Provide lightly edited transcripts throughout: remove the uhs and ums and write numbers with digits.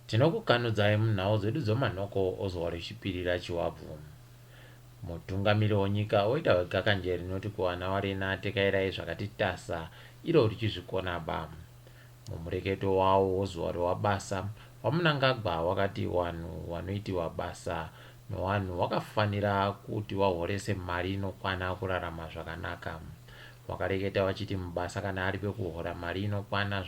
Tinokukanudzai munhau dzedu dzomanhoko ozuva rechipiri raChivabvu. Mutungamiri wenyika oita wegakanje rinoti kuvana warena tekairai zvakati tasa iro richizvikonaba. Mumureketo wawo wozuva rewabasa, waMnangagwa wakati wanhu wanoitiwa basa nowanhu wakafanira kuti wahorese mari inokwana kurarama zvakanaka. Wakareketa wachiti mubasa kana aribe kuhora mari inokwana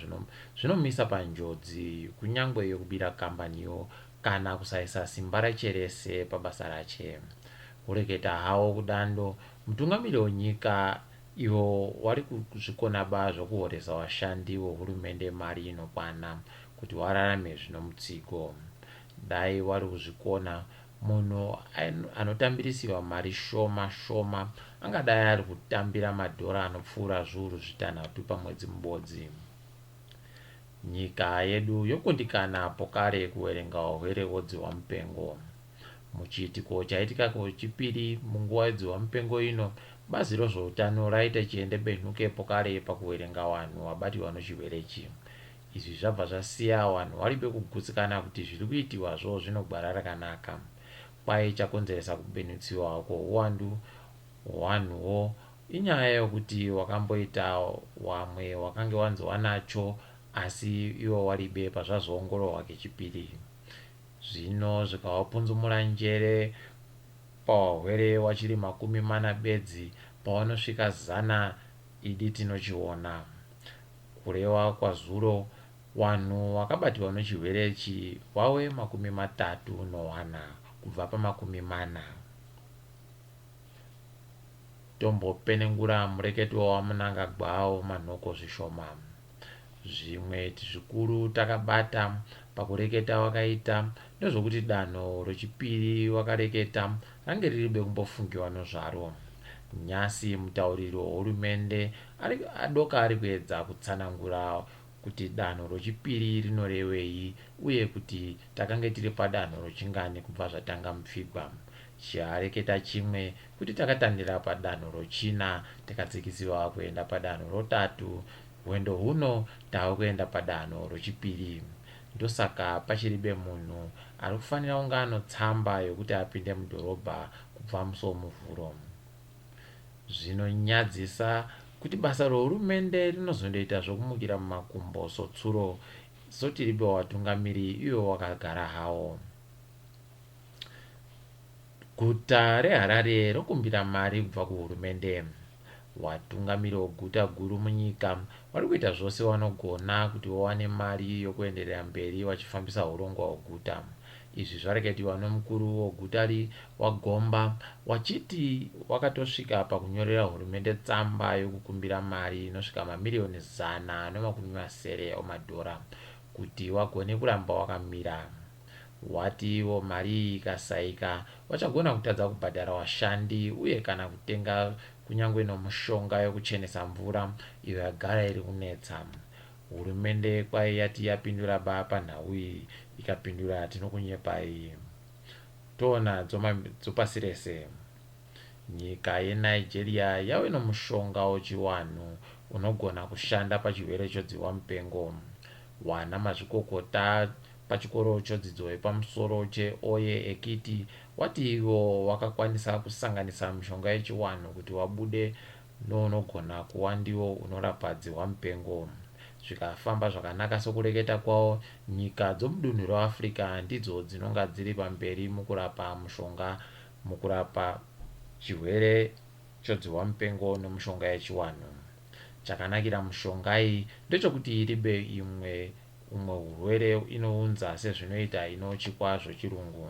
zvinomisa panjodzi kunyangwe yokubira kambaniyo kana kusaisa simba rache rese pabasa rache. Kureketa hawo kudando, mutungamiri wenyika iwo wari kuzvikonaba zvokuhoresa washandi wehurumende mari inokwana kuti wararame zvinomutsigo. Dai wari kuzvikona, munhu anotambirisiwa mari shoma shoma angadai ari kutambira madhora anopfuura zviuru zvitanhatu pamwedzi mubodzi. Nyika yedu yokundikana pokare kuwerenga wahwere wodzihwamupengo. Muchiitiko chaitika kochipiri munguva yedzihwamupengo ino, bazi rozvoutano raita chiende benhuke pokare pakuwerenga wanhu wabatiwa nochihwere ichi. Izvi zvabva zvasiya wanhu waribe kugutsikana kuti zviri kuitiwazvo zvino gwara rakanaka. Kwai chakonzeresa kubenutsiwa kwohuwandu hwanhuwo inyaya yokuti wakamboita wamwe wakange wanzi wanacho asi iwo waribe pazvazoongororwa kechipiri. Zvino zvikawapunzumura njere pawahwere wachiri 40 bedzi pawanosvika zana idi tinochiona. Kurewa kwazuro wanhu wakabatiwa nochihwere ichi wawe 31 kubva pa40. Tombopenengura mureketo waMnangagwa womanhoko zvishoma. Zvimwe zvikuru takabata pakureketa wakaita ndezvokuti danho rochipiri wakareketa range riribe kumbofungiwa nozvaro. Nyasi mutauriri wehurumende adoka ari kuedza kutsanangura kuti danho rochipiri rinorevei uye kuti takange tiri padanho rochingani kubva zvatanga mupfigwa. Chiareketa chimwe kuti takatanhira padanho rochina tikadzikisiwa kuenda padanho rotatu hwendo huno tava kuenda padanho rochipiri. Ndosaka pachiribe munhu ari kufanira kunge anotsamba yokuti apinde mudhorobha kubva musi woMuvhuro. Zvinonyadzisa kuti basa rohurumende rinozondoita zvokumukira mumakumbo sotsuro sotiribe watungamiri iwo wakagara hawo. Guta reHarare rokumbira mari kubva kuhurumende. Watungamiri weguta guru munyika vari kuita zvose vanogona kuti vawane mari yokuenderera mberi vachifambisa hurongwa hweguta. Izvi zvareketiwa nomukuru wegutari waGomba wachiti wakatosvika pakunyorera hurumende tsamba yokukumbira mari inosvika mamiriyoni 160 omadhora kuti wagone kuramba wakamira. Wati ivo mari iyi ikasaika vachagona kutadza kubhadhara washandi uye kana kutenga kunyangwe nomushonga yokuchenesa mvura iyo yagara iri kunetsa. Hurumende kwai yati yapindura ba panhau iyi ikapindura tinokunyepai. Toona dzopasi rese. Nyika yeNigeria yave nomushonga wechiwanhu unogona kushanda pachirwere chodzihwamupengo. Wana mazvikokota pachikoro chodzidzo yepamusoro cheOye Ekiti wati ivo wakakwanisa kusanganisa mishonga yechiwanhu kuti wabude nounogona kuwa ndiwo unorapa dzihwamupengo. Zvikafamba zvakanaka sokureketa kwawo, nyika dzomudunhu reAfrica ndidzo dzinonga dziri pamberi mukurapa mushonga mukurapa chirwere chodzihwamupengo nomushonga yechiwanhu. Chakanakira mushonga iyi ndechokuti iribe imwe umwe hurwere inounza sezvinoita inochikwa zvochirungu.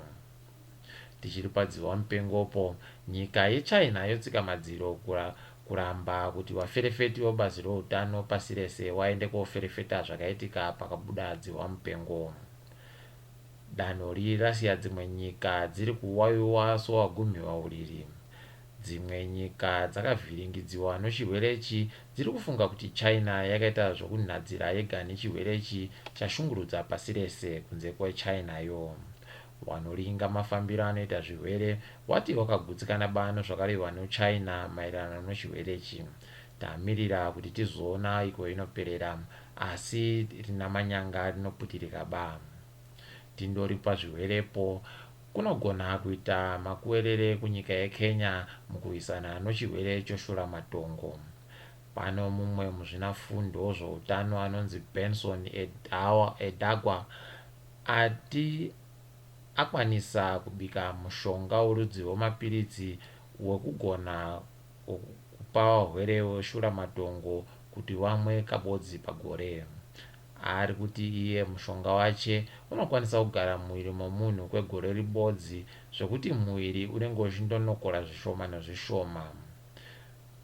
Tichiri padzihwamupengopo, nyika yeChina yotsika madziro kuramba kuti waferefeti webazi routano pasi rese waende koferefeta zvakaitika pakabuda dzihwamupengo. Danho ri rasiya dzimwe nyika dziri kuwawiwa sowagumhiwa uriri. Dzimwe nyika dzakavhiringidziwa nochirwere ichi dziri kufunga kuti China yakaita zvokunhadzira yega nechirwere ichi chashungurudza pasi rese kunze kweChina yo. Wanoringa mafambiro anoita zvirwere wati wakagutsikana ba nozvakarehwa noChina maererano nochirwere ichi. Tamirira kuti tizoona iko inoperera asi rina manyanga rinoputirika ba. Tindori pazvihwerepo, kunogona kuita makuwerere kunyika yeKenya mukurwisana nochirwere choshuramatongo. Pano mumwe muzvinafundo wozvoutano anonzi Benson Edagwa ati akwanisa kubika mushonga worudzi rwemapiritsi wekugona kupa varwere veshuramatongo kuti vamwe kabodzi pagore. Ari kuti iye mushonga wache unokwanisa kugara mumuviri momunhu kwegore ribodzi zvekuti muviri unenge uchindonokora zvishoma nezvishoma.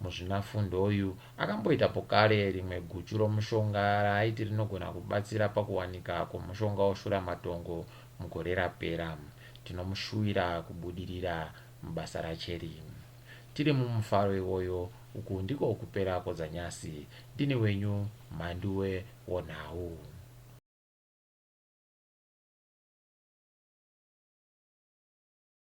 Muzvinafundo uyu akamboitapo kare rimwe guchu romushonga raaiti rinogona kubatsira pakuwanika kwomushonga weshuramatongo mugore rapera. Tinomushuwira kubudirira mubasa racheri. Tiri mumufaro iwoyo, uku ndiko kupera kwadzanyasi. Ndini wenyu Mhanduwe wonhau.